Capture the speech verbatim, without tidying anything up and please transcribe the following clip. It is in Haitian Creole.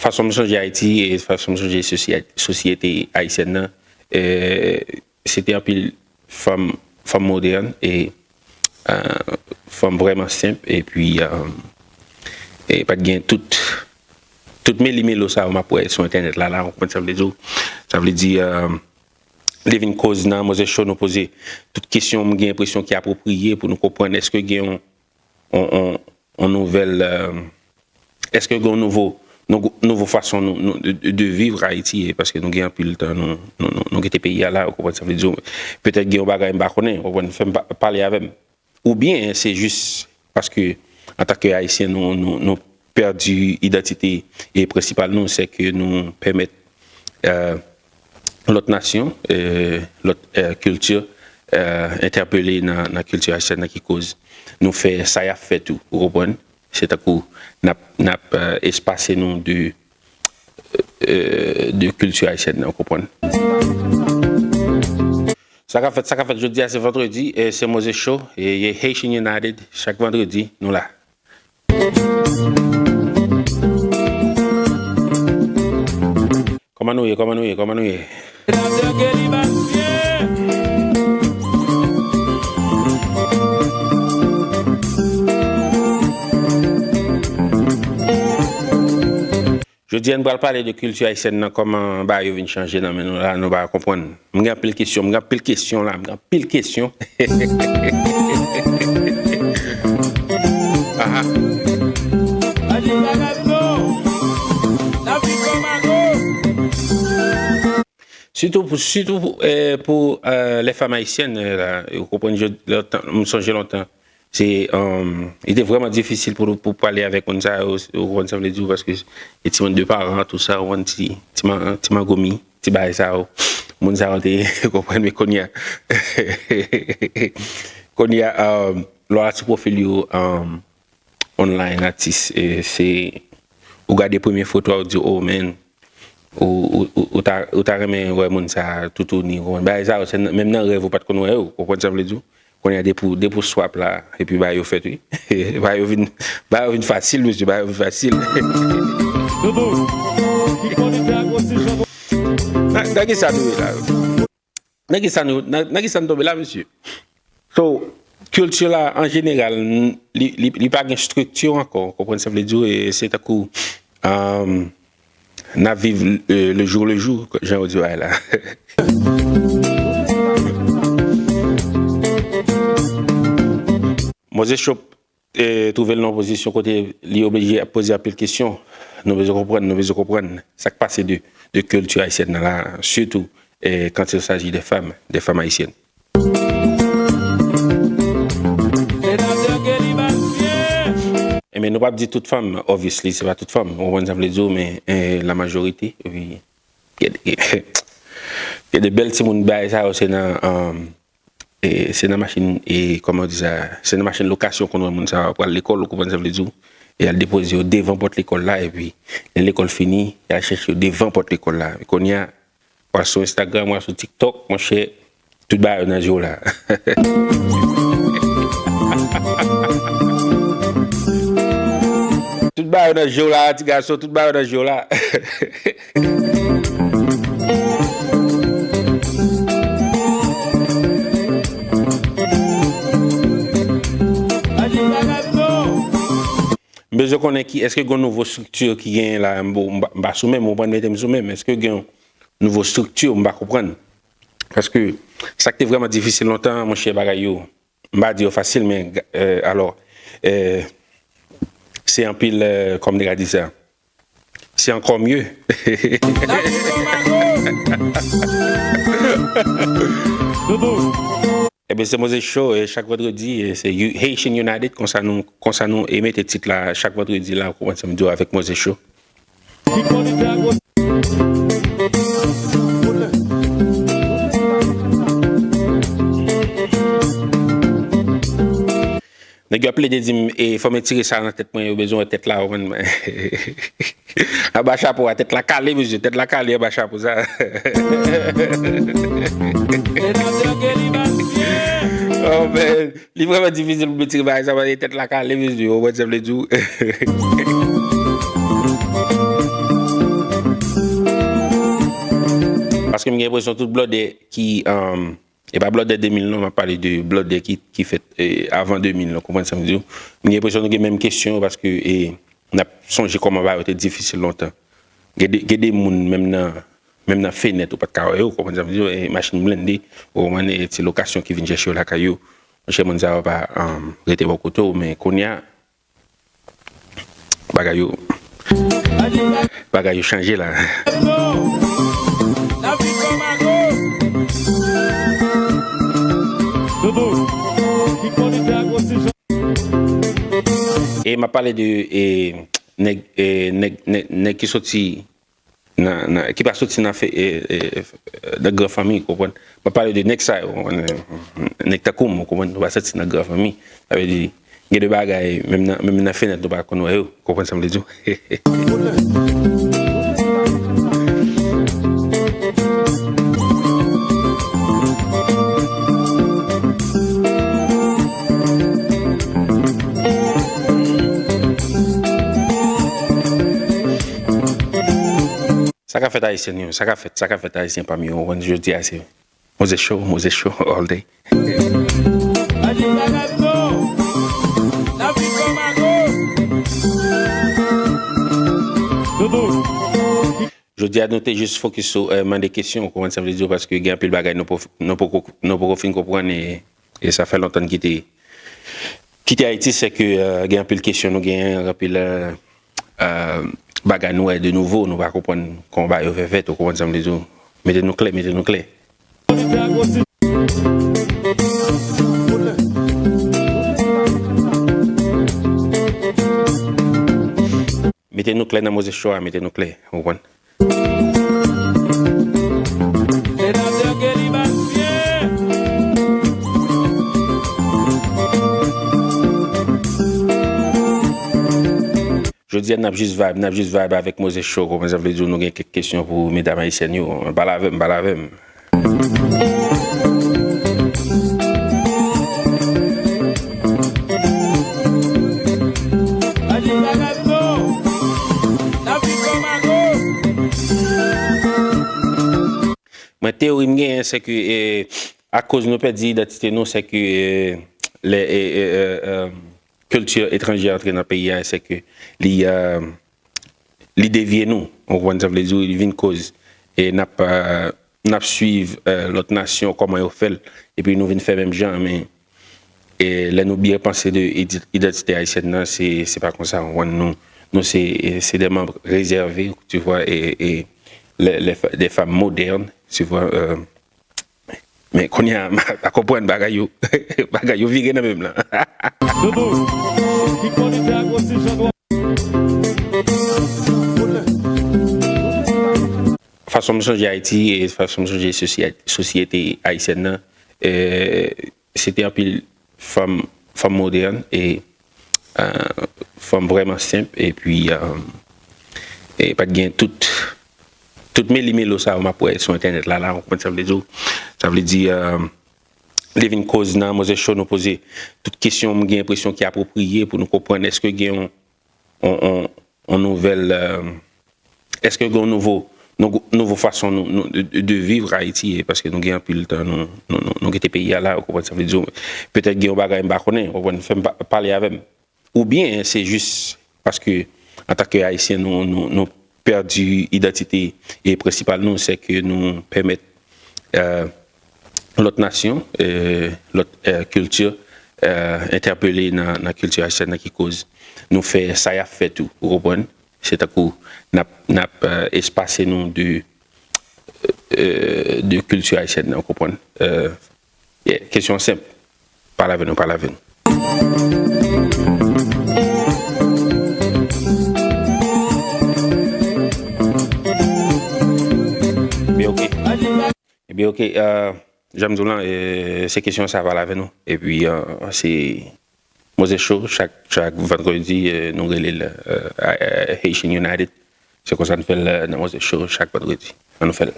fason m sonje Ayiti e fason m sonje sosyete, sosyete ayisyèn nan, e, se te anpil fanm, fanm modèn e, e, fanm vrèman senp, epi, e, e pa t gen tout, tout meli melo sa yo m ap wè sou entènèt la, la, ou konprann sa m vle di w? Sa vle di, e, li vin koz nan Mose Show, nou poze tout kesyon, m gen enpresyon ki apwopriye pou nou konprann èske gen yon, yon, yon, yon nouvèl, e, èske gen yon nouvo, nou, nouvo fason nou, nou, de, de, de viv Ayiti, e paske nou gen anpil tan, nou, nou, nou, nou kite peyi a la, ou konprann sa vle di, petèt gen yon bagay m pa konnen, ou konprann, fè m pa, pale avè m. Oubyen se jis paske, antanke Ayisyen, nou, nou, nou pèdi idantite e prensipal nou, se ke nou pèmèt, e, lòt nasyon, e, lòt, e, kilti, e, entèpele nan, nan kilti ayisyèn nan ki koz nou fè sa y ap fè tou, ou konprann? Se tankou n ap, n ap, e, espase nou de, e, de kilti ayisyèn nan, ou konprann? Sa k ap fèt, sa k ap fèt jodi a, se vandredi, e se Mose Show, e, e Haitian United, chak vandredi, nou la. Kòman nou ye, kòman nou ye, kòman nou ye? Jodi a, n pral pale de kilti ayisyèn nan, kòman bagay yo vin chanje nan men nou la, nou pa konprann. M gen anpil kesyon, m gen anpil kesyon la, m gen anpil kesyon. Aha. Sitou pou, sitou pou, e, pou, e, les femmes haïtiennes, e, la, ou konprann, je, lontan, m sonje lontan, se, e, li te vrèman difisil pou, pou pale avèk moun sa yo, ou konprann sa m vle di w, paske e ti moun de paran, tou sa, ou konprann, ti, ti, ma, ti magomi, ti bagay sa yo, moun sa yo te konprann, men kounye a, kounye a, e, lè w al sou pwofil yo, e, online atis, e, se, ou gade premye foto a, ou di, "Oh, man, ou, ou, ou, ou ta, ou ta renmen wè moun sa a toutouni," ou konprann? Bagay sa yo, se nan, menm nan rèv ou pa t konn wè yo, ou konprann sa m vle di w? Kounye a depi w, depi w swap la, epi bagay yo fèt, wi. Bagay yo vin, bagay yo vin fasil, mesye, bagay yo vin fasil. Nan, nan ki sa nou ye la? Nan ki sa nou, nan, nan ki sa nou tonbe la, mesye? So, kilti la, an jeneral, n, li, li, li pa gen estrikti ankò, ou konprann sa m vle di w, e se tankou, e, n ap viv, e, le jour le jour, jan yo di bagay la. Mose Show, e, twouve l nan yon pozisyon kote li oblije ap poze anpil kesyon. Nou bezwen konprann, nou bezwen konprann sa k pase de, de kilti ayisyèn nan la, sitou, e, quand il s'agit des femmes, des femmes haïtiennes. Ebyen, nou p ap di tout fanm, obviously, se pa tout fanm, ou konprann sa m vle di w, men, e, la majorite, epi, gen, gen de bèl timoun bagay sa yo, se nan, e, e, se nan machin, e, kòman w di sa, se nan machin lokasyon w konn wè moun sa yo pral lekòl, ou konprann sa m vle di w, e al depoze yo devan pòt lekòl la, epi, lè lekòl fini, y al chèche yo devan pòt lekòl la. Kounye a, w al sou Instagram, w al sou TikTok, monchè, tout bagay yo nan je w la. Tout bagay yo nan je w la, ti gason, tout bagay yo nan je w la. M bezwen konnen ki, èske gen yon nouvo estrikti ki genyen la, m, m pa, m pa sou menm, ou konprann, mete m sou menm. Èske gen yon nouvo estrikti, m pa konprann. Paske sa k te vrèman difisil lontan, monchè, bagay yo, m pa di yo fasil, men, e, alò, e, se anpil, e, kòman m te ka di sa? Se ankò mye. Ebyen, se Mose Show, e, chak vandredi, e, se You-, Haitian United, konsa nou, konsa nou, e, mete tit la, chak vandredi la, ou konprann sa m di w, avèk Mose Show. Nèg yo ap plede di m, e, fò m etire sa nan tèt mwen, yo bezwen wè tèt la, ou konprann? Anba chapo a, tèt la kale, mesye, tèt la kale anba chapo sa. Oh, man. Li vrèman difisil pou m retire bagay sa, paske tèt la kale, mesye, ou konprann sa m vle di w? M gen enpresyon tout blòdè ki, um, e pa blòdè de mil non, m ap pale de blòdè ki, ki fèt, eh, avan de mil non, konprann sa m di w. M gen enpresyon nou gen menm kesyon yo paske, eh, n ap sonje kòman bagay yo te difisil lontan. Gen de, gen de moun menm nan, menm nan fenèt ou pa t ka wè yo, konprann sa m di w, eh, machin blende, ou konprann, eh, ti lokasyon ki vin chèche yo lakay yo. Monchè, moun sa yo pa, um, rete bò kote w, men kounye a, bagay yo, bagay yo chanje la. E m ap pale de, e, nèg, e, nèg, nèg, nèg ki soti nan, nan, ki pa soti nan fe, e, e, nan gran fanmi, ou konprann? M ap pale de nèg sa yo, ou konprann? Nèg tankou m, ou konprann? Nou pa soti nan gran fanmi. Sa vle di, gen de bagay, menm nan, menm nan fenèt, nou pa konn wè yo. Ou konprann sa m vle di w? Sa k ap fèt ayisyen yo, sa k ap fèt, sa k ap fèt ayisyen pa m yo, ou konn jodi a se Mozes Show, Mozes Show all day. Jodi a nou te jis fokis sou, eh, mande kesyon, ou konprann sa m vle di w, paske gen anpil bagay nou poko, nou poko, nou poko fin konprann e, e sa fè lontan n kite kite Ayiti, se ke, eh, gen anpil kesyon nou genyen, anpil, eh, eh, bagay nou wè de nouvo, nou pa konprann kòman bagay yo fè fèt, ou konprann sa m vle di w? Mete nou klè, mete nou klè. Mete nou klè nan Mozes Show a, mete nou klè, ou konprann? Jodi a, n ap jis vibe, n ap jis vibe avèk Mozes Show, konprann sa vle di w, nou gen kèk kesyon pou medam ayisyèn yo. Pale avè m, pale avè m. Mwen, teyori m genyen, se ke, eh, akoz nou pèdi idantite nou, se ke, eh, lè, eh, eh, eh, eh, kilti etranjè antre nan peyi a, se ke li, eh, li devye nou. Ou konprann sa vle di, li vin koz, e n ap, eh, n ap swiv, eh, lòt nasyon, kòman yo fè l, epi nou vin fè menm jan, men, eh, lè nou byen panse de id-, idantite ayisyèn nan, se, se pa konsa, ou konprann, nou, nou se, eh, se de manm rezève, tu vois, e, e les, les, des femmes modernes, tu vois, eh, men kounye a, m pa konprann bagay yo, bagay yo vire nan men m lan. Doudou, ki kalite ak osi jan dwa. Fason m sonje Ayiti e fason m sonje sosyè-, sosyete ayisyèn nan, eh, se te anpil fanm, fanm modèn e, eh, fanm vrèman senp, epi, eh, e pa t gen tout, tout meli melo sa yo m ap wè sou entènèt la, la, ou konprann sa m vle di w? Sa vle di, eh, li vin koz nan Mozes Show, nou poze tout kesyon, m gen enpresyon ki apwopriye pou nou konprann èske gen yon, yon, yon, yon nouvèl, eh, èske gen yon nouvo, nou, nouvo fason nou, nou, de, de, de viv Ayiti, e paske nou gen anpil tan, nou, nou, nou, nou kite peyi a la, ou konprann sa vle di w, petèt gen yon bagay m pa konnen, ou konprann, fè m pa, pale avè m. Oubyen se jis paske, antanke Ayisyen, nou, nou, nou pèdi idantite e prensipal nou, se ke nou pèmèt, eh, lòt nasyon, eh, lòt, eh, kilti, eh, entèpele nan, nan kilti ayisyèn nan ki koz nou fè sa y ap fè tou, ou konprann? Se tankou n ap, n ap, eh, espase nou de, eh, de kilti ayisyèn nan, ou konprann? Eh, yeah, kesyon an senp. Pale avè nou, pale avè nou. Ebyen, oke. Ebyen, oke, eh, jan m di w lan, eh, se kesyon sa pale avè nou. Epi, eh, se Mozes Show, chak, chak vandredi, eh, nou rele l, eh, eh, Haitian United. Se konsa n fè l, eh, nan Mozes Show, chak vandredi. An nou fè l.